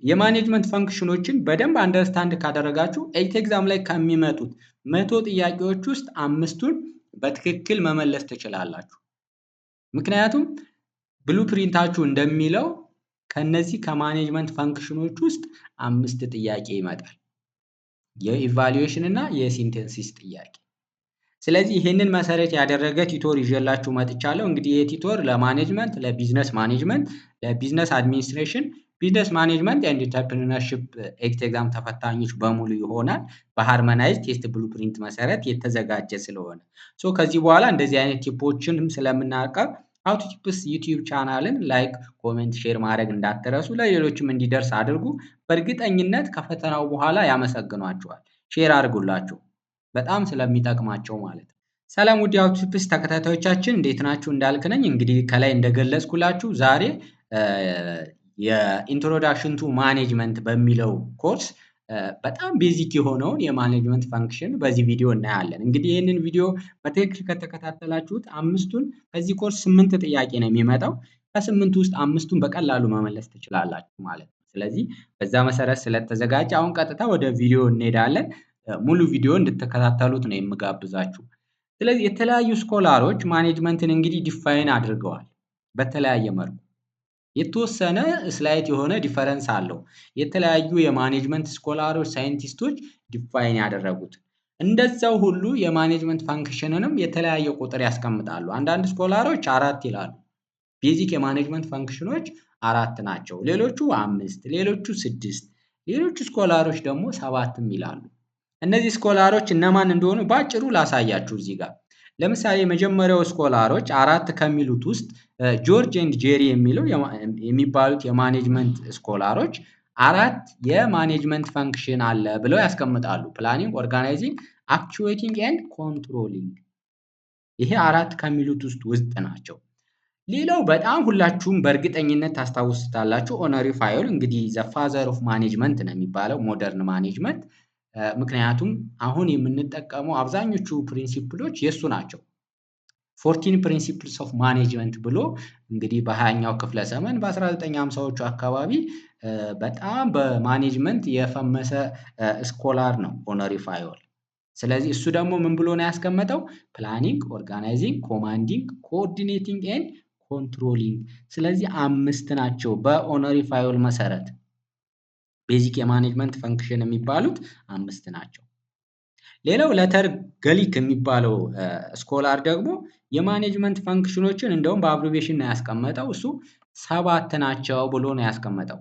የ management function ኦችን በደንብ understand ካደረጋችሁ exit exam ላይ ከሚመጡት 100 ጥያቄዎች ውስጥ አምስቱን በትክክል መመለስ ትችላላችሁ። ምክንያቱም blueprint ኣችሁ እንደሚለው ከነዚህ ከ management function ኦች ውስጥ አምስት ጥያቄ ይመጣል። የ evaluation እና የ synthesis ጥያቄ። ስለዚህ ይህንን መሰረት ያደረገ tutor ይዤላችሁ መጥቻለሁ። እንግዲህ ይህ tutor ለ management፣ ለ business management፣ ለ business administration፣ business management and entrepreneurship exit exam ተፈታኞች በሙሉ ይሆናል። በ harmonized test blueprint መሰረት የተዘጋጀ ስለሆነ፣ so ከዚህ በኋላ እንደዚህ አይነት tip ኦችንም ስለምናቀርብ How to Tips YouTube channel ን like፣ comment፣ share ማድረግ እንዳትረሱ፣ ለሌሎችም እንዲደርስ አድርጉ። በእርግጠኝነት ከፈተናው በኋላ ያመሰግኗችኋል። Share አድርጉላቸው፣ በጣም ስለሚጠቅማቸው ማለት ነው። ሰላም ውድ የ How to Tips ተከታታዮቻችን፣ እንዴት ናችሁ? እንዳልክ ነኝ። እንግዲህ ከላይ እንደገለጽኩላችሁ ዛሬ የ introduction to management በሚለው ኮርስ በጣም basic የሆነውን የ management function በዚህ ቪዲዮ እናያለን። እንግዲህ ይህንን ቪዲዮ በትክክል ከተከታተላችሁት አምስቱን፣ ከዚህ ኮርስ ስምንት ጥያቄ ነው የሚመጣው። ከስምንቱ ውስጥ አምስቱን በቀላሉ መመለስ ትችላላችሁ ማለት ነው። ስለዚህ በዛ መሰረት ስለተዘጋጀ አሁን ቀጥታ ወደ ቪዲዮ እንሄዳለን። ሙሉ ቪዲዮ እንድትከታተሉት ነው የምጋብዛችሁ። ስለዚህ የተለያዩ scholar ኦች management ን እንግዲህ define አድርገዋል በተለያየ መልኩ። የተወሰነ slight የሆነ difference አለው። የተለያዩ የ management scholar ኦች፣ scientist ኦች define ያደረጉት። እንደዛው ሁሉ የ management function ንም የተለያየ ቁጥር ያስቀምጣሉ። አንዳንድ scholar ኦች አራት ይላሉ። Basic የ management function ኦች አራት ናቸው። ሌሎቹ አምስት፣ ሌሎቹ ስድስት፣ ሌሎቹ scholar ኦች ደግሞ ሰባትም ይላሉ። እነዚህ scholar ኦች እነማን እንደሆኑ በአጭሩ ላሳያችሁ እዚህ ጋር። ለምሳሌ የመጀመሪያው scholar ኦች አራት ከሚሉት ውስጥ George and Jerry የሚባሉት የ management scholar ኦች አራት የ management function አለ ብለው ያስቀምጣሉ። Planning፣ organizing፣ actuating and controlling። ይሄ አራት ከሚሉት ውስጥ ናቸው። ሌላው በጣም ሁላችሁም በእርግጠኝነት ታስታውሱታላችሁ፣ Henri Fayol እንግዲህ the father of management ነው የሚባለው፣ modern management። ምክንያቱም አሁን የምንጠቀመው አብዛኞቹ principle ኦች የእሱ ናቸው። 14 principles of management ብሎ እንግዲህ በ20ኛው ክፍለ ዘመን በ1950ዎቹ አካባቢ በጣም በ management የፈመሰ scholar ነው Henri Fayol። ስለዚህ እሱ ደግሞ ምን ብሎ ነው ያስቀመጠው? Planning፣ organizing፣ commanding፣ coordinating and controlling። ስለዚህ አምስት ናቸው፣ በ Henri Fayol መሰረት basic የ management function የሚባሉት አምስት ናቸው። ሌላው Luther Gulick የሚባለው scholar ደግሞ የ management function ኦችን እንደውም በ abbreviation ነው ያስቀመጠው። እሱ ሰባት ናቸው ብሎ ነው ያስቀመጠው።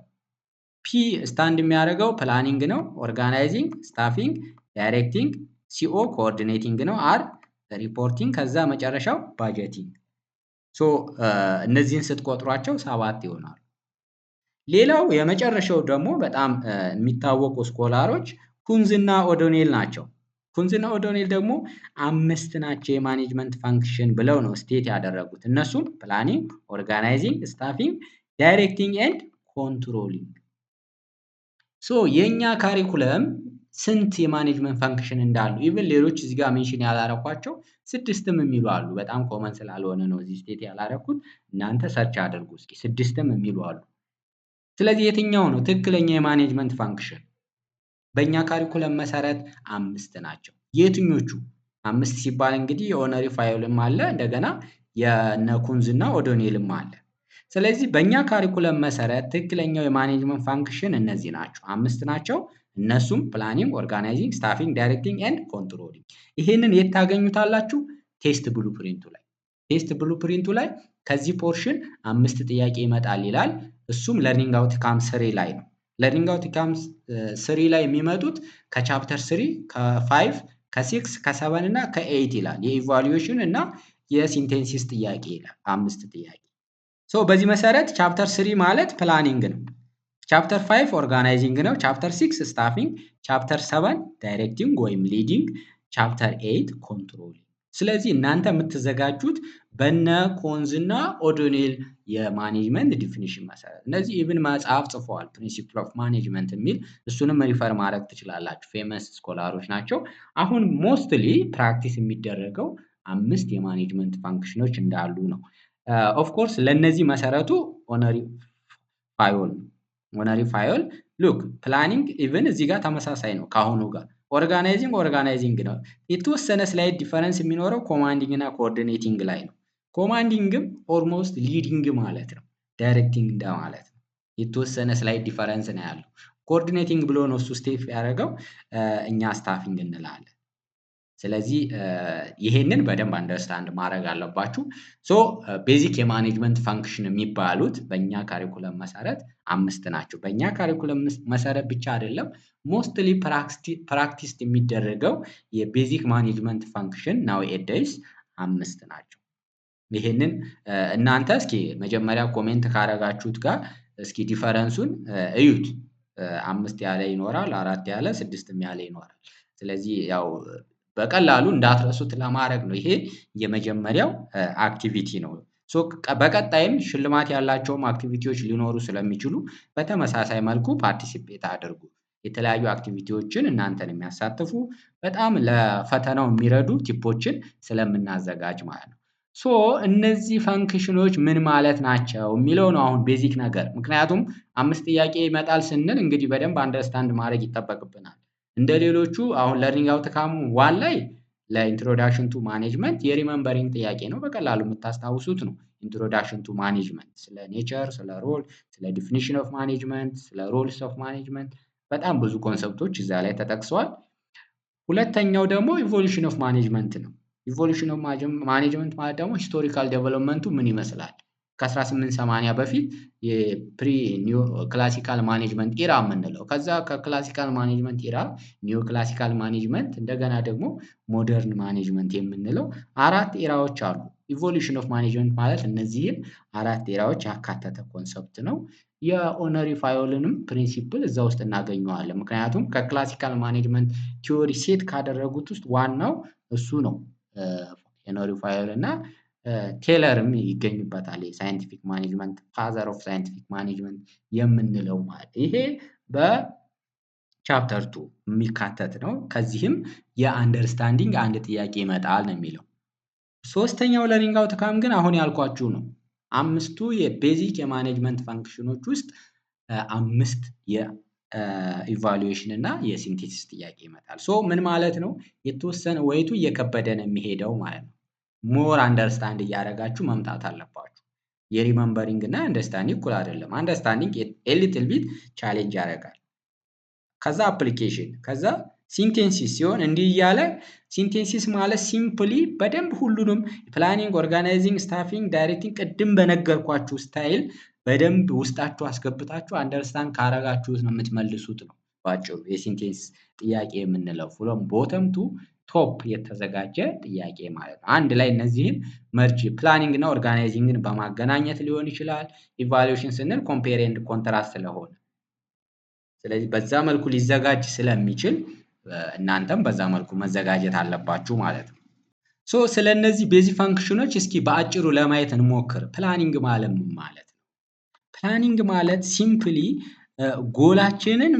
P stand የሚያደርገው planning ነው፣ organizing፣ staffing፣ directing፣ CO coordinating ነው፣ R reporting፣ ከዛ መጨረሻው budgeting። So እነዚህን ስትቆጥሯቸው ሰባት ይሆናሉ። ሌላው የመጨረሻው ደግሞ በጣም የሚታወቁ scholar ኦች Koontz እና O'Donnell ናቸው። Koontz እና O'Donnell ደግሞ አምስት ናቸው የ management function ብለው ነው state ያደረጉት። እነሱም planning፣ organizing፣ staffing፣ directing and controlling። So የእኛ curriculum ስንት የ management function እንዳሉ፣ even ሌሎች እዚህ ጋር mention ያላረኳቸው ስድስትም የሚሉ አሉ። በጣም common ስላልሆነ ነው እዚህ state ያላረኩት። እናንተ search አድርጉ እስኪ፣ ስድስትም የሚሉ አሉ። ስለዚህ የትኛው ነው ትክክለኛ የ management function? በእኛ curriculum መሰረት አምስት ናቸው። የትኞቹ? አምስት ሲባል እንግዲህ የ Henri Fayol ም አለ፣ እንደገና የነ Koontz እና O'Donnell ም አለ። ስለዚህ በእኛ curriculum መሰረት ትክክለኛው የ management function እነዚህ ናቸው፣ አምስት ናቸው። እነሱም planning፣ organizing፣ staffing፣ directing and controlling። ይሄንን የት ታገኙታላችሁ? Test blueprint ኡ ላይ። Test blueprint ኡ ላይ ከዚህ portion አምስት ጥያቄ ይመጣል ይላል። እሱም learning outcome 3 ላይ ነው። Learning outcome 3 ላይ የሚመጡት ከ chapter 3፣ ከ5፣ ከ6፣ ከ7 እና ከ8 ይላል። የ evaluation እና የ synthesis ጥያቄ ይላል። አምስት ጥያቄ። So በዚህ መሰረት chapter 3 ማለት planning ነው። Chapter 5 organizing ነው። Chapter 6 staffing፣ chapter 7 directing ወይም leading፣ chapter 8 controlling። ስለዚህ እናንተ የምትዘጋጁት በነ Koontz እና O'Donnell የ management definition መሰረት። እነዚህ even መጽሐፍ ጽፈዋል፣ Principle of Management የሚል፣ እሱንም refer ማድረግ ትችላላችሁ። Famous scholar ኦች ናቸው። አሁን mostly practice የሚደረገው አምስት የ management function ኦች እንዳሉ ነው። Of course ለእነዚህ መሰረቱ Henri Fayol ነው። Henri Fayol Look, planning even እዚህ ጋር ተመሳሳይ ነው ከአሁኑ ጋር። Organizing organizing ነው። የተወሰነ slight difference የሚኖረው commanding እና coordinating ላይ ነው። Commanding ም almost leading ማለት ነው፣ directing እንደማለት ነው። የተወሰነ slight difference ነው ያለው። Coordinating ብሎ ነው እሱ state ያደረገው፣ እኛ staffing እንላለን። ስለዚህ ይሄንን በደንብ understand ማድረግ አለባችሁ። So basic የ management function የሚባሉት በእኛ curriculum መሰረት አምስት ናቸው። በእኛ curriculum መሰረት ብቻ አይደለም፣ mostly practiced የሚደረገው የ basic management function nowadays አምስት ናቸው። ይሄንን እናንተ እስኪ መጀመሪያ comment ካረጋችሁት ጋር እስኪ difference ኡን እዩት። አምስት ያለ ይኖራል፣ አራት ያለ፣ ስድስትም ያለ ይኖራል። ስለዚህ ያው በቀላሉ እንዳትረሱት ለማድረግ ነው። ይሄ የመጀመሪያው activity ነው። So በቀጣይም ሽልማት ያላቸውም activity ዎች ሊኖሩ ስለሚችሉ በተመሳሳይ መልኩ participate አድርጉ። የተለያዩ activity ዎችን እናንተን የሚያሳትፉ፣ በጣም ለፈተናው የሚረዱ tip ኦችን ስለምናዘጋጅ ማለት ነው። So እነዚህ function ኖች ምን ማለት ናቸው የሚለው ነው አሁን basic ነገር። ምክንያቱም አምስት ጥያቄ ይመጣል ስንል እንግዲህ በደንብ understand ማድረግ ይጠበቅብናል። እንደ ሌሎቹ አሁን learning outcome 1 ላይ ለ introduction to management የ remembering ጥያቄ ነው፣ በቀላሉ የምታስታውሱት ነው። Introduction to management ስለ nature፣ ስለ role፣ ስለ definition of management፣ ስለ roles of management በጣም ብዙ concept ኦች እዛ ላይ ተጠቅሰዋል። ሁለተኛው ደግሞ evolution of management ነው። Evolution of management ማለት ደግሞ historical development ኡ ምን ይመስላል? ከ1880 በፊት የ pre neo classical management era የምንለው፣ ከዛ ከ classical management era neo classical management፣ እንደገና ደግሞ modern management የምንለው አራት era ዎች አሉ። Evolution of management ማለት እነዚህን አራት era ዎች ያካተተ concept ነው። የኦነሪ ፋዮልንም principle እዛ ውስጥ እናገኘዋለን። ምክንያቱም ከ classical management theory set ካደረጉት ውስጥ ዋናው እሱ ነው። ሄነሪ ፋዮል እና ቴለርም ይገኙበታል። የ scientific management፣ father of scientific management የምንለው ማለት ይሄ በ chapter 2 የሚካተት ነው። ከዚህም የ understanding አንድ ጥያቄ ይመጣል ነው የሚለው። ሶስተኛው learning outcome ግን አሁን ያልኳችሁ ነው። አምስቱ የ basic የ management function ኖች ውስጥ አምስት የ evaluation እና የ synthesis ጥያቄ ይመጣል። So ምን ማለት ነው? የተወሰነ weight ኡ እየከበደ ነው የሚሄደው ማለት ነው። More understand እያደረጋችሁ መምጣት አለባችሁ። የ remembering እና understanding እኩል አይደለም። Understanding a little bit challenge ያደርጋል። ከዛ application፣ ከዛ synthesis ሲሆን እንዲህ እያለ። Synthesis ማለት simply በደንብ ሁሉንም planning፣ organizing፣ staffing፣ directing ቅድም በነገርኳችሁ style በደንብ ውስጣችሁ አስገብታችሁ understand ካረጋችሁት ነው የምትመልሱት ነው። ባጭሩ የ synthesis ጥያቄ የምንለው from bottom to top የተዘጋጀ ጥያቄ ማለት ነው። አንድ ላይ እነዚህን merge planning እና organizing ን በማገናኘት ሊሆን ይችላል። Evaluation ስንል compare and contrast ስለሆነ፣ ስለዚህ በዛ መልኩ ሊዘጋጅ ስለሚችል እናንተም በዛ መልኩ መዘጋጀት አለባችሁ ማለት ነው። So ስለ እነዚህ basic function ኖች እስኪ በአጭሩ ለማየት እንሞክር። Planning ማለት ምን ማለት ነው? Planning ማለት simply goal ኣችንን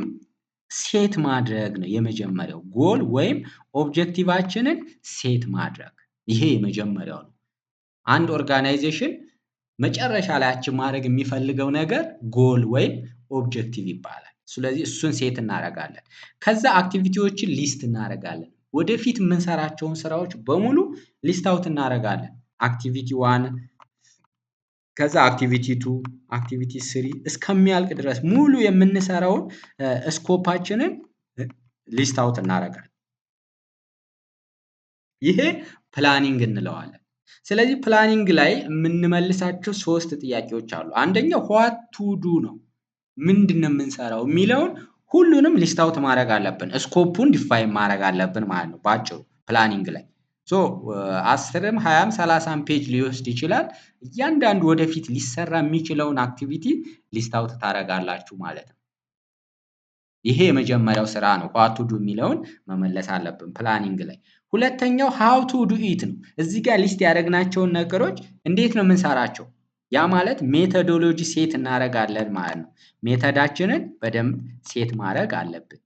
set ማድረግ ነው። የመጀመሪያው ጎል ወይም objective ኣችንን set ማድረግ፣ ይሄ የመጀመሪያው ነው። አንድ organization መጨረሻ ላይ achieve ማድረግ የሚፈልገው ነገር ጎል ወይም objective ይባላል። ስለዚህ እሱን set እናደርጋለን። ከዛ activity ዎችን list እናደርጋለን። ወደፊት የምንሰራቸውን ስራዎች በሙሉ list out እናደርጋለን። Activity 1፣ ከዛ activity 2፣ activity 3 እስከሚያልቅ ድረስ ሙሉ የምንሰራውን scope ኣችንን list out እናደርጋለን። ይሄ planning እንለዋለን። ስለዚህ planning ላይ የምንመልሳቸው ሶስት ጥያቄዎች አሉ። አንደኛው what to do ነው። ምንድን ነው የምንሰራው የሚለውን ሁሉንም list out ማድረግ አለብን። Scope ኡን define ማድረግ አለብን ማለት ነው። በአጭሩ planning ላይ so 10ም 20ም 30ም page ሊወስድ ይችላል። እያንዳንዱ ወደፊት ሊሰራ የሚችለውን activity list out ታደርጋላችሁ ማለት ነው። ይሄ የመጀመሪያው ስራ ነው። What to do የሚለውን መመለስ አለብን planning ላይ። ሁለተኛው how to do it ነው። እዚህ ጋር list ያደረግናቸውን ነገሮች እንዴት ነው የምንሰራቸው? ያ ማለት methodology set እናደርጋለን ማለት ነው። Method ኣችንን በደንብ set ማድረግ አለብን።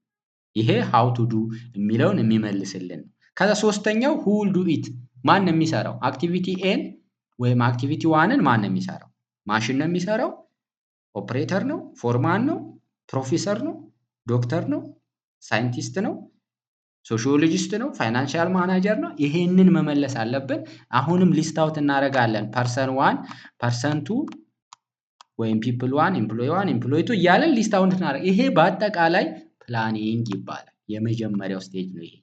ይሄ how to do የሚለውን የሚመልስልን ነው። ከዛ ሶስተኛው who will do it፣ ማን ነው የሚሰራው? Activity A ን ወይም activity 1 ን ማን ነው የሚሰራው? ማሽን ነው የሚሰራው? ኦፕሬተር ነው? Foreman ነው? ፕሮፌሰር ነው? ዶክተር ነው? Scientist ነው? Sociologist ነው? Financial manager ነው? ይሄንን መመለስ አለብን። አሁንም list out እናደርጋለን። Person one፣ person two ወይም people one፣ employee one፣ employee two እያለን list out እናደርግ። ይሄ በአጠቃላይ planning ይባላል። የመጀመሪያው stage ነው ይሄ።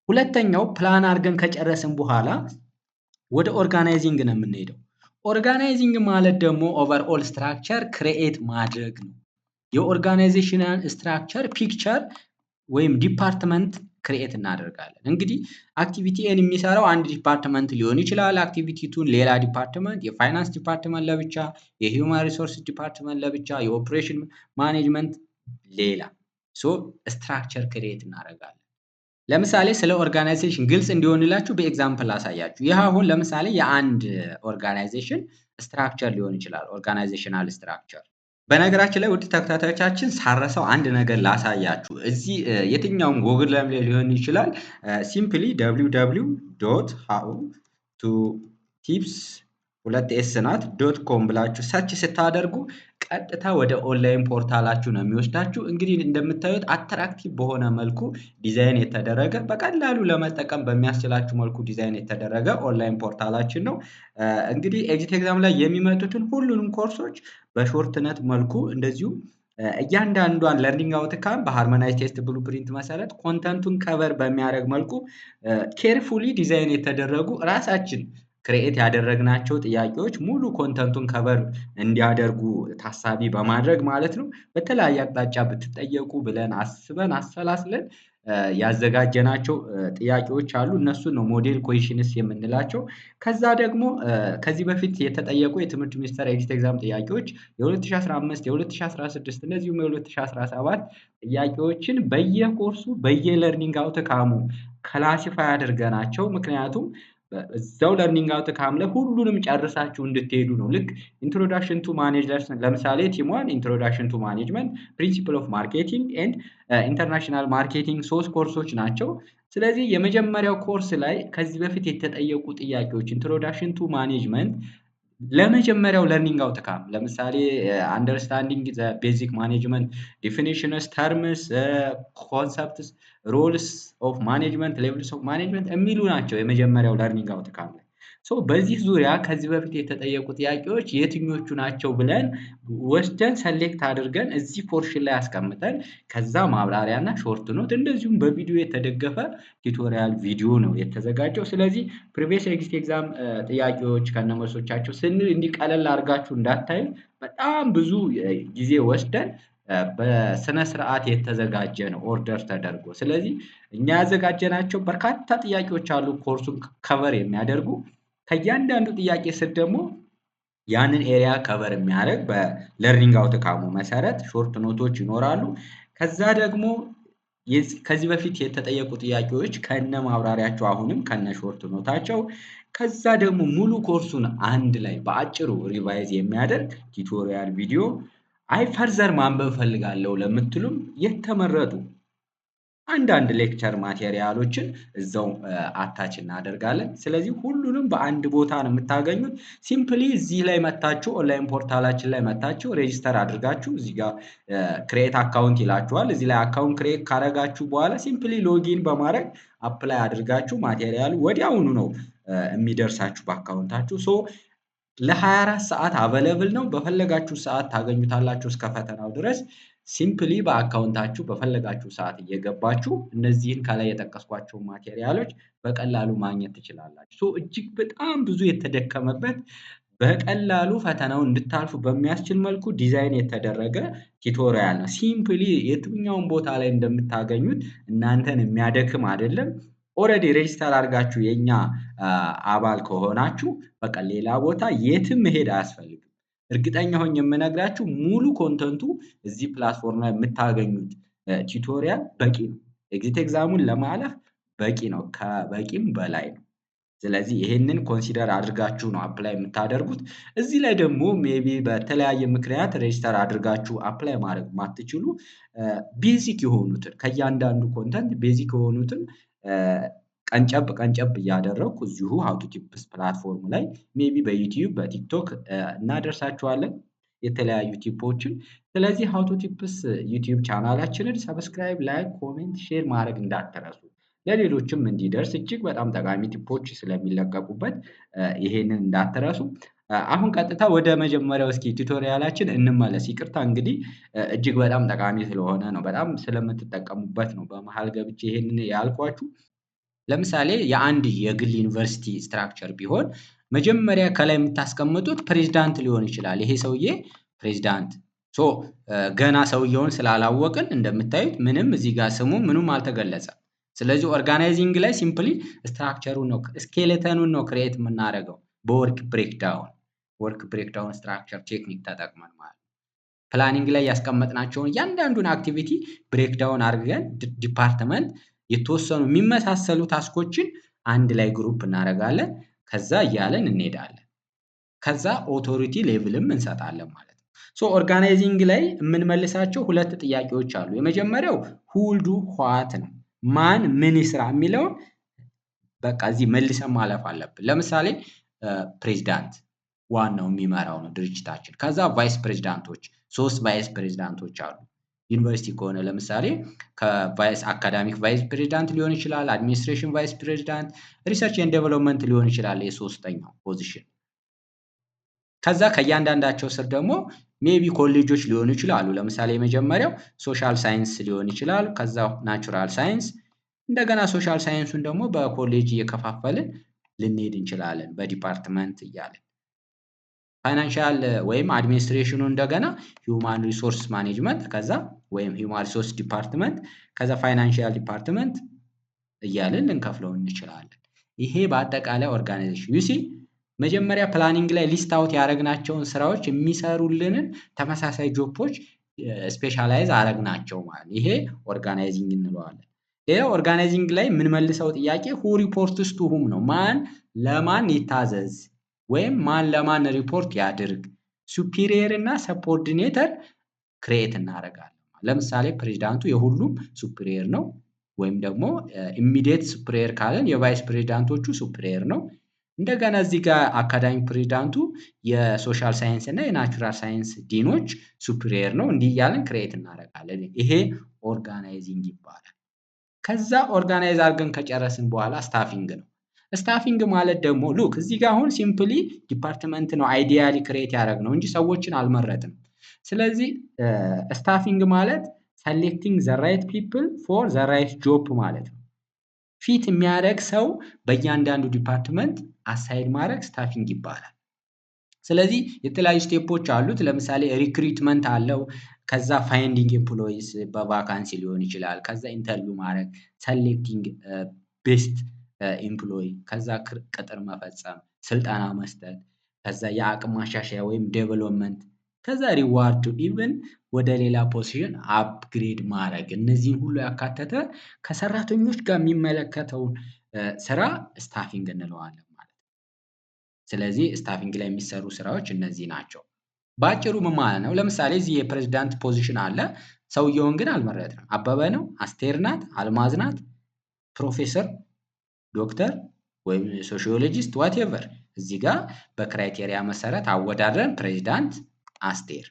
ሁለተኛው ፕላን አድርገን ከጨረስን በኋላ ወደ organizing ነው የምንሄደው። Organizing ማለት ደግሞ overall structure create ማድረግ ነው። የ organizational structure picture ወይም department create እናደርጋለን። እንግዲህ activity A ን የሚሰራው አንድ department ሊሆን ይችላል። Activity two ን ሌላ department፣ የ finance department ለብቻ፣ የ human resource department ለብቻ፣ የ operation management ሌላ። So structure create እናደርጋለን። ለምሳሌ ስለ organization ግልጽ እንዲሆንላችሁ በ example ላሳያችሁ። ይህ አሁን ለምሳሌ የአንድ organization structure ሊሆን ይችላል። Organizational structure። በነገራችን ላይ ውድ ተከታታዮቻችን፣ ሳረሳው አንድ ነገር ላሳያችሁ። እዚህ የትኛውም ጎግል ላይ ሊሆን ይችላል። Simply www.howtotips ሁለት s ናት .com ብላችሁ search ስታደርጉ ቀጥታ ወደ online portal ኣችሁ ነው የሚወስዳችሁ። እንግዲህ እንደምታዩት attractive በሆነ መልኩ ዲዛይን የተደረገ፣ በቀላሉ ለመጠቀም በሚያስችላችሁ መልኩ ዲዛይን የተደረገ online portal ኣችን ነው። እንግዲህ exit exam ላይ የሚመጡትን ሁሉንም ኮርሶች በ short note መልኩ፣ እንደዚሁም እያንዳንዷን learning outcome በ harmonized test blueprint መሰረት content ኡን cover በሚያደርግ መልኩ carefully design የተደረጉ፣ ራሳችን create ያደረግናቸው ጥያቄዎች ሙሉ content ኡን cover እንዲያደርጉ ታሳቢ በማድረግ ማለት ነው። በተለያየ አቅጣጫ ብትጠየቁ ብለን አስበን አሰላስለን ያዘጋጀናቸው ጥያቄዎች አሉ። እነሱን ነው model questions የምንላቸው። ከዛ ደግሞ ከዚህ በፊት የተጠየቁ የትምህርት ሚኒስቴር exit exam ጥያቄዎች የ2015፣ የ2016 እንደዚሁም የ2017 ጥያቄዎችን በየኮርሱ በየ learning outcome ኡ classify አድርገናቸው፣ ምክንያቱም እዛው learning outcome ላይ ሁሉንም ጨርሳችሁ እንድትሄዱ ነው። ልክ introduction to management፣ ለምሳሌ theme one introduction to management፣ principle of marketing and international marketing ሶስት ኮርሶች ናቸው። ስለዚህ የመጀመሪያው ኮርስ ላይ ከዚህ በፊት የተጠየቁ ጥያቄዎች introduction to management ለመጀመሪያው learning outcome ለምሳሌ understanding the basic management definitions፣ terms፣ concepts፣ roles of management፣ levels of management የሚሉ ናቸው የመጀመሪያው learning outcome ላይ። So በዚህ ዙሪያ ከዚህ በፊት የተጠየቁ ጥያቄዎች የትኞቹ ናቸው ብለን ወስደን select አድርገን እዚህ portion ላይ አስቀምጠን ከዛ ማብራሪያ እና short note እንደዚሁም በቪዲዮ የተደገፈ tutorial ቪዲዮ ነው የተዘጋጀው። ስለዚህ previous exit exam ጥያቄዎች ከነመልሶቻቸው ስንል እንዲህ ቀለል አድርጋችሁ እንዳታዩ፣ በጣም ብዙ ጊዜ ወስደን በስነ ስርዓት የተዘጋጀ ነው order ተደርጎ። ስለዚህ እኛ ያዘጋጀናቸው በርካታ ጥያቄዎች አሉ ኮርሱን cover የሚያደርጉ። ከእያንዳንዱ ጥያቄ ስር ደግሞ ያንን area cover የሚያደርግ በ learning outcome ኡ መሰረት short note ኦች ይኖራሉ። ከዛ ደግሞ ከዚህ በፊት የተጠየቁ ጥያቄዎች ከነ ማብራሪያቸው፣ አሁንም ከነ short note ኣቸው፣ ከዛ ደግሞ ሙሉ ኮርሱን አንድ ላይ በአጭሩ revise የሚያደርግ tutorial ቪዲዮ፣ አይ further ማንበብ እፈልጋለሁ ለምትሉም የተመረጡ አንዳንድ lecture material ኦችን እዛው attach እናደርጋለን። ስለዚህ ሁሉንም በአንድ ቦታ ነው የምታገኙት። Simply እዚህ ላይ መታችሁ፣ online portal ኣችን ላይ መታችሁ register አድርጋችሁ እዚህ ጋር create account ይላችኋል። እዚህ ላይ account create ካረጋችሁ በኋላ simply login በማድረግ apply አድርጋችሁ material ኡ ወዲያውኑ ነው የሚደርሳችሁ በ account ኣችሁ። So ለ24 ሰዓት available ነው። በፈለጋችሁ ሰዓት ታገኙታላችሁ እስከ ፈተናው ድረስ። Simply በ account ኣችሁ በፈለጋችሁ ሰዓት እየገባችሁ እነዚህን ከላይ የጠቀስኳቸውን material ኦች በቀላሉ ማግኘት ትችላላችሁ። So እጅግ በጣም ብዙ የተደከመበት፣ በቀላሉ ፈተናውን እንድታልፉ በሚያስችል መልኩ ዲዛይን የተደረገ tutorial ነው። Simply የትኛውም ቦታ ላይ እንደምታገኙት እናንተን የሚያደክም አይደለም። Already register አድርጋችሁ የኛ አባል ከሆናችሁ በቃ ሌላ ቦታ የትም መሄድ አያስፈልግም። እርግጠኛ ሆኜ የምነግራችሁ ሙሉ content ኡ እዚህ platform ላይ የምታገኙት tutorial በቂ ነው። Exit exam ኡን ለማለፍ በቂ ነው፣ ከበቂም በላይ ነው። ስለዚህ ይሄንን consider አድርጋችሁ ነው apply የምታደርጉት። እዚህ ላይ ደግሞ maybe በተለያየ ምክንያት register አድርጋችሁ apply ማድረግ የማትችሉ basic የሆኑትን፣ ከእያንዳንዱ content basic የሆኑትን ቀንጨብ ቀንጨብ እያደረግኩ እዚሁ How to Tips platform ላይ maybe በ YouTube፣ በ TikTok እናደርሳችኋለን የተለያዩ tip ኦችን። ስለዚህ How to Tips YouTube ቻናላችንን subscribe፣ like፣ comment፣ share ማድረግ እንዳትረሱ። ለሌሎችም እንዲደርስ እጅግ በጣም ጠቃሚ tip ኦች ስለሚለቀቁበት ይሄንን እንዳትረሱ። አሁን ቀጥታ ወደ መጀመሪያው እስኪ tutorial ኣችን እንመለስ። ይቅርታ እንግዲህ እጅግ በጣም ጠቃሚ ስለሆነ ነው፣ በጣም ስለምትጠቀሙበት ነው በመሃል ገብቼ ይሄንን ያልኳችሁ። ለምሳሌ የአንድ የግል ዩኒቨርሲቲ structure ቢሆን መጀመሪያ ከላይ የምታስቀምጡት ፕሬዝዳንት ሊሆን ይችላል። ይሄ ሰውዬ ፕሬዝዳንት፣ so ገና ሰውየውን ስላላወቅን እንደምታዩት ምንም እዚህ ጋር ስሙ ምኑም አልተገለጸም። ስለዚህ organizing ላይ simply structure ኡን ነው፣ skeleton ኡን ነው create የምናደርገው በ work breakdown structure technique ተጠቅመን ማለት ነው። Planning ላይ ያስቀመጥናቸውን እያንዳንዱን activity breakdown አድርገን department የተወሰኑ የሚመሳሰሉ task ኦችን አንድ ላይ group እናደርጋለን። ከዛ እያለን እንሄዳለን። ከዛ authority level ም እንሰጣለን ማለት ነው። So organizing ላይ የምንመልሳቸው ሁለት ጥያቄዎች አሉ። የመጀመሪያው who will do what ነው። ማን ምን ይስራ የሚለውን በቃ እዚህ መልሰን ማለፍ አለብን። ለምሳሌ ፕሬዚዳንት ዋናው የሚመራው ነው ድርጅታችን። ከዛ vice ፕሬዚዳንቶች፣ ሶስት vice ፕሬዚዳንቶች አሉ። ዩኒቨርሲቲ ከሆነ ለምሳሌ ከ vice academic vice president ሊሆን ይችላል፣ administration vice president፣ research and development ሊሆን ይችላል የሶስተኛው position። ከዛ ከእያንዳንዳቸው ስር ደግሞ maybe ኮሌጆች ሊሆኑ ይችላሉ። ለምሳሌ የመጀመሪያው social science ሊሆን ይችላል። ከዛ natural science፣ እንደገና social science ኡን ደግሞ በኮሌጅ እየከፋፈልን ልንሄድ እንችላለን፣ በ department እያለን። Financial ወይም administration ኑ እንደገና human resource management፣ ከዛ ወይም human resource department፣ ከዛ financial department እያልን ልንከፍለው እንችላለን። ይሄ በአጠቃላይ organization፣ you see፣ መጀመሪያ planning ላይ list out ያደረግናቸውን ስራዎች የሚሰሩልንን ተመሳሳይ job ኦች specialize አረግናቸው ማለት ነው። ይሄ organizing እንለዋለን። ሌላው organizing ላይ የምንመልሰው ጥያቄ who reports to whom ነው። ማን ለማን ይታዘዝ ወይም ማን ለማን ሪፖርት ያድርግ። Superior እና subordinator create እናደርጋለን። ለምሳሌ ፕሬዚዳንቱ የሁሉም superior ነው። ወይም ደግሞ immediate superior ካለን የ vice ፕሬዚዳንቶቹ superior ነው። እንደገና እዚህ ጋር academic ፕሬዚዳንቱ የ social science እና የ natural science ዲኖች superior ነው። እንዲህ እያልን create እናደርጋለን። ይሄ organizing ይባላል። ከዛ organize አድርገን ከጨረስን በኋላ staffing ነው። Staffing ማለት ደግሞ look፣ እዚህ ጋር አሁን simply department ነው ideally create ያደረግነው እንጂ ሰዎችን አልመረጥንም። ስለዚህ staffing ማለት selecting the right people for the right job ማለት ነው። Fit የሚያደርግ ሰው በእያንዳንዱ department assign ማድረግ staffing ይባላል። ስለዚህ የተለያዩ step ኦች አሉት። ለምሳሌ recruitment አለው። ከዛ finding employees በ vacancy ሊሆን ይችላል። ከዛ interview ማድረግ፣ selecting best employee፣ ከዛ ቅጥር መፈጸም፣ ስልጠና መስጠት፣ ከዛ የአቅም ማሻሻያ ወይም development፣ ከዛ reward፣ even ወደ ሌላ position upgrade ማድረግ፣ እነዚህን ሁሉ ያካተተ ከሰራተኞች ጋር የሚመለከተውን ስራ staffing እንለዋለን ማለት ነው። ስለዚህ staffing ላይ የሚሰሩ ስራዎች እነዚህ ናቸው። በአጭሩ ምን ማለት ነው? ለምሳሌ እዚህ የፕሬዝዳንት position አለ። ሰውየውን ግን አልመረጥንም። አበበ ነው፣ አስቴር ናት፣ አልማዝ ናት፣ ፕሮፌሰር፣ ዶክተር ወይም sociologist whatever። እዚህ ጋር በ criteria መሰረት አወዳድረን ፕሬዚዳንት አስቴር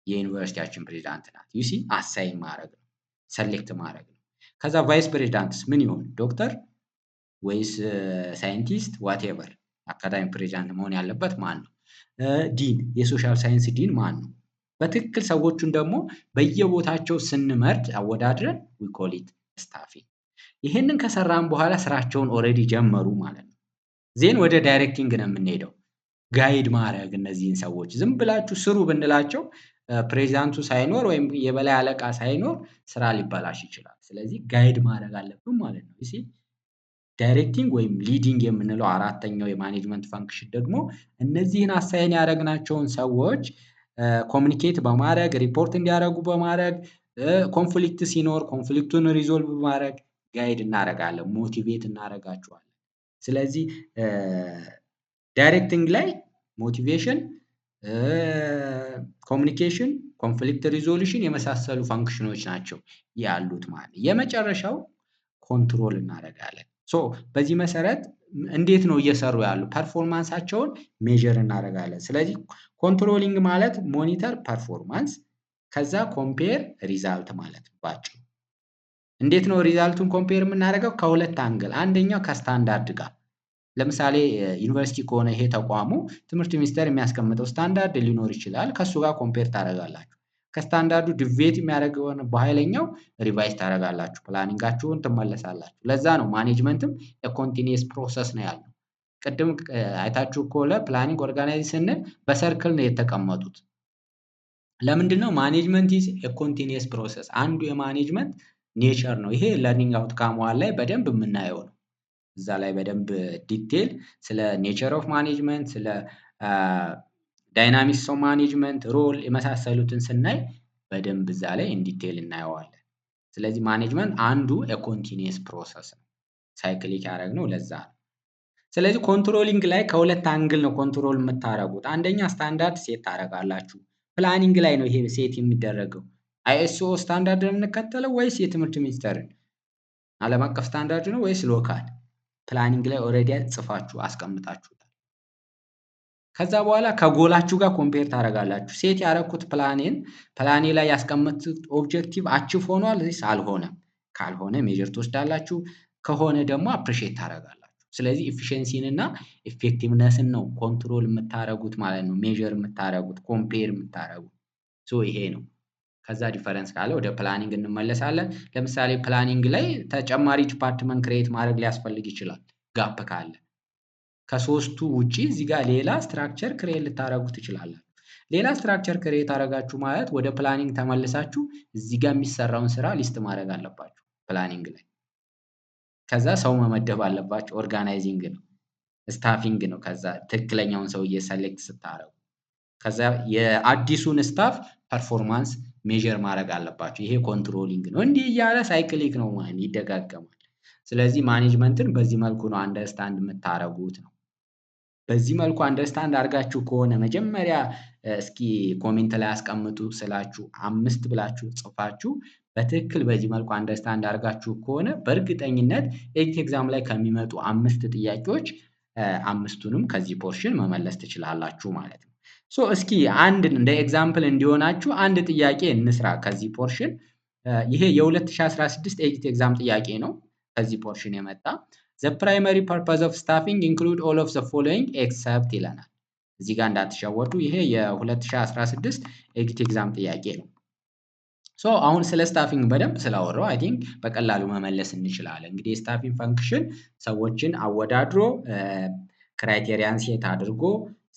የዩኒቨርሲቲያችን ፕሬዚዳንት ናት። You see፣ assign ማድረግ ነው፣ select ማድረግ ነው። ከዛ vice presidents ምን ይሆን? ዶክተር ወይስ scientist whatever፣ academic president መሆን ያለበት ማን ነው? ዲን፣ የ social science dean ማን ነው? በትክክል ሰዎቹን ደግሞ በየቦታቸው ስንመርጥ አወዳድረን we call it staffing። ይሄንን ከሰራን በኋላ ስራቸውን already ጀመሩ ማለት ነው። Then ወደ directing ነው የምንሄደው። Guide ማድረግ፣ እነዚህን ሰዎች ዝም ብላችሁ ስሩ ብንላቸው ፕሬዚዳንቱ ሳይኖር ወይም የበላይ አለቃ ሳይኖር ስራ ሊበላሽ ይችላል። ስለዚህ guide ማድረግ አለብን ማለት ነው። See፣ directing ወይም leading የምንለው አራተኛው የ management function ደግሞ እነዚህን assign ያደረግናቸውን ሰዎች communicate በማድረግ፣ ሪፖርት እንዲያደርጉ በማድረግ፣ conflict ሲኖር conflict ኡን resolve በማድረግ guide እናደርጋለን፣ motivate እናደርጋቸዋለን። ስለዚህ directing ላይ motivation፣ communication፣ conflict resolution የመሳሰሉ function ኖች ናቸው ያሉት ማለት ነው። የመጨረሻው control እናደርጋለን። So በዚህ መሰረት እንዴት ነው እየሰሩ ያሉ performance ኣቸውን measure እናደርጋለን። ስለዚህ controlling ማለት monitor performance፣ ከዛ compare result ማለት ነው ባጭሩ። እንዴት ነው result ኡን compare የምናደርገው? ከሁለት angle፣ አንደኛው ከስታንዳርድ ጋር። ለምሳሌ ዩኒቨርሲቲ ከሆነ ይሄ ተቋሙ፣ ትምህርት ሚኒስቴር የሚያስቀምጠው ስታንዳርድ ሊኖር ይችላል። ከእሱ ጋር compare ታደርጋላችሁ። ከ standard ኡ deviate የሚያደርግ ከሆነ በኃይለኛው revise ታደርጋላችሁ፣ planning ኣችሁን ትመለሳላችሁ። ለዛ ነው management ም continuous process ነው ያልነው። ቅድም አይታችሁ ከሆነ planning organize ስንል በ circle ነው የተቀመጡት። ለምንድን ነው? Management is continuous process፣ አንዱ የ management nature ነው። ይሄ learning outcome one ላይ በደንብ የምናየው ነው። እዛ ላይ በደንብ detail ስለ nature of management፣ ስለ dynamics of management role የመሳሰሉትን ስናይ በደንብ እዛ ላይ in detail እናየዋለን። ስለዚህ management አንዱ የ continuous process ነው። Cyclic ያደረግነው ለዛ ነው። ስለዚህ controlling ላይ ከሁለት angle ነው control የምታደርጉት። አንደኛ standard set ታደርጋላችሁ። Planning ላይ ነው ይሄ set የሚደረገው። ISO standard ነው የምንከተለው ወይስ የትምህርት ሚኒስቴርን? ዓለም አቀፍ ስታንዳርድ ነው ወይስ local? Planning ላይ already ጽፋችሁ አስቀምጣችሁታል። ከዛ በኋላ ከጎላችሁ ጋር compare ታደርጋላችሁ። Set ያደረኩት plan ኤን፣ plan ኤ ላይ ያስቀመጥኩት objective achieve ሆኗል ወይስ አልሆነም? ካልሆነ measure ትወስዳላችሁ፣ ከሆነ ደግሞ appreciate ታደርጋላችሁ። ስለዚህ efficiency ን እና effectiveness ን ነው control የምታደርጉት ማለት ነው። Measure የምታደርጉት፣ compare የምታደርጉት፣ so ይሄ ነው። ከዛ difference ካለ ወደ planning እንመለሳለን። ለምሳሌ planning ላይ ተጨማሪ department create ማድረግ ሊያስፈልግ ይችላል። Gap ካለ ከሶስቱ ውጪ እዚህ ጋር ሌላ structure create ልታደርጉ ትችላላችሁ። ሌላ structure create አደረጋችሁ ማለት ወደ planning ተመልሳችሁ እዚህ ጋር የሚሰራውን ስራ list ማድረግ አለባችሁ planning ላይ። ከዛ ሰው መመደብ አለባችሁ። Organizing ነው፣ staffing ነው። ከዛ ትክክለኛውን ሰውዬ select ስታደርጉ ከዛ የአዲሱን staff performance measure ማድረግ አለባችሁ። ይሄ controlling ነው። እንዲህ እያለ cyclic ነው ማለት ይደጋገማል። ስለዚህ management ን በዚህ መልኩ ነው understand የምታደርጉት ነው። በዚህ መልኩ understand አድርጋችሁ ከሆነ መጀመሪያ እስኪ comment ላይ አስቀምጡ ስላችሁ አምስት ብላችሁ ጽፋችሁ በትክክል በዚህ መልኩ understand አድርጋችሁ ከሆነ በእርግጠኝነት exit exam ላይ ከሚመጡ አምስት ጥያቄዎች አምስቱንም ከዚህ portion መመለስ ትችላላችሁ ማለት ነው። So እስኪ አንድ እንደ example እንዲሆናችሁ አንድ ጥያቄ እንስራ ከዚህ portion። ይሄ የ2016 exit exam ጥያቄ ነው። ከዚህ portion የመጣ። "The primary purpose of staffing include all of the following except" ይለናል። እዚህ ጋር እንዳትሸወዱ፣ ይሄ የ2016 exit exam ጥያቄ ነው። So አሁን ስለ staffing በደንብ ስላወራው I think በቀላሉ መመለስ እንችላለን። እንግዲህ የ staffing function ሰዎችን አወዳድሮ፣ criteria ን set አድርጎ፣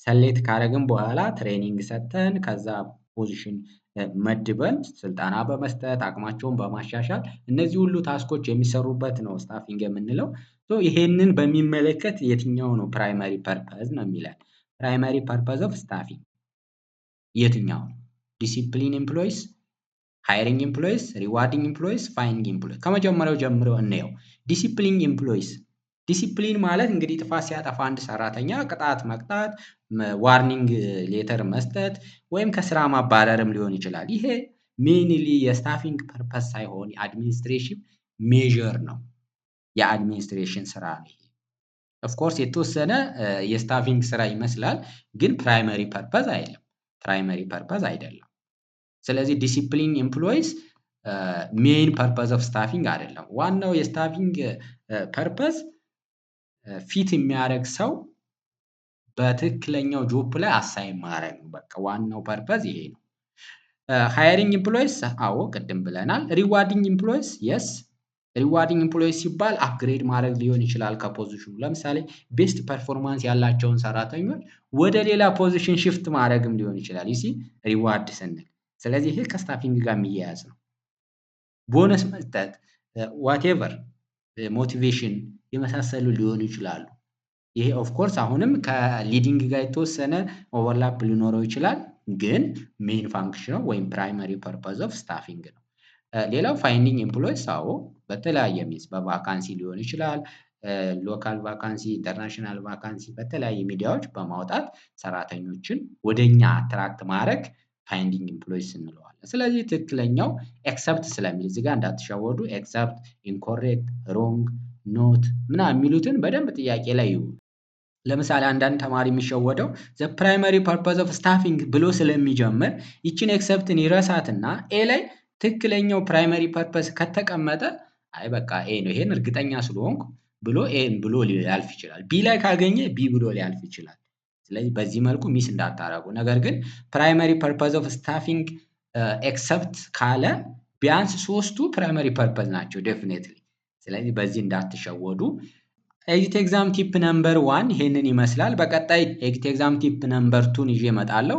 select ካደረግን በኋላ training ሰጥተን፣ ከዛ position መድበን፣ ስልጠና በመስጠት፣ አቅማቸውን በማሻሻል እነዚህ ሁሉ task ኦች የሚሰሩበት ነው staffing የምንለው። ይሄንን በሚመለከት የትኛው ነው primary purpose ነው የሚለን። Primary purpose of staffing የትኛው ነው? Discipline employees፣ hiring employees፣ rewarding employees፣ finding employees። ከመጀመሪያው ጀምሮ እንየው። Discipline employees። Discipline ማለት እንግዲህ ጥፋት ሲያጠፋ አንድ ሰራተኛ ቅጣት መቅጣት፣ warning letter መስጠት ወይም ከስራ ማባረርም ሊሆን ይችላል። ይሄ mainly የ staffing purpose ሳይሆን የ administration measure ነው። የ administration ስራ ነው። ይሄ of course የተወሰነ የ staffing ስራ ይመስላል፣ ግን primary purpose አይደለም። Primary purpose አይደለም። ስለዚህ discipline employees main purpose of staffing አይደለም። ዋናው የ staffing purpose fit የሚያደርግ ሰው በትክክለኛው job ላይ assign ማድረግ ነው። በቃ ዋናው purpose ይሄ ነው። Hiring employees፣ አዎ ቅድም ብለናል። Rewarding employees፣ yes። Rewarding employees ሲባል upgrade ማድረግ ሊሆን ይችላል ከ position ኑ። ለምሳሌ best performance ያላቸውን ሰራተኞች ወደ ሌላ position shift ማድረግም ሊሆን ይችላል። You see፣ reward ስንል ስለዚህ ይሄ ከ staffing ጋር የሚያያዝ ነው። ቦነስ መስጠት፣ whatever፣ motivation የመሳሰሉ ሊሆኑ ይችላሉ። ይሄ of course አሁንም ከ leading ጋር የተወሰነ overlap ሊኖረው ይችላል፣ ግን main function ኑ ወይም primary purpose of staffing ነው። ሌላው finding employees፣ አዎ፣ በተለያየ means በ vacancy ሊሆን ይችላል፣ local vacancy፣ international vacancy በተለያየ ሚዲያዎች በማውጣት ሰራተኞችን ወደኛ attract ማድረግ finding employees እንለዋለን። ስለዚህ ትክክለኛው except ስለሚል እዚህ ጋር እንዳትሸወዱ፣ except፣ incorrect፣ wrong፣ not ምናምን የሚሉትን በደንብ ጥያቄ ላይ ይዩ። ለምሳሌ አንዳንድ ተማሪ የሚሸወደው "the primary purpose of staffing" ብሎ ስለሚጀምር ይችን except ን ይረሳትና A ላይ ትክክለኛው primary purpose ከተቀመጠ አይ በቃ A ነው፣ ይሄን እርግጠኛ ስለሆንኩ ብሎ A ን ብሎ ሊያልፍ ይችላል። B ላይ ካገኘ B ብሎ ሊያልፍ ይችላል። ስለዚህ በዚህ መልኩ miss እንዳታረጉ። ነገር ግን "primary purpose of staffing except" ካለ ቢያንስ ሶስቱ primary purpose ናቸው definitely። ስለዚህ በዚህ እንዳትሸወዱ። Exit exam tip number 1 ይሄንን ይመስላል። በቀጣይ exit exam tip number 2 ን ይዤ እመጣለሁ።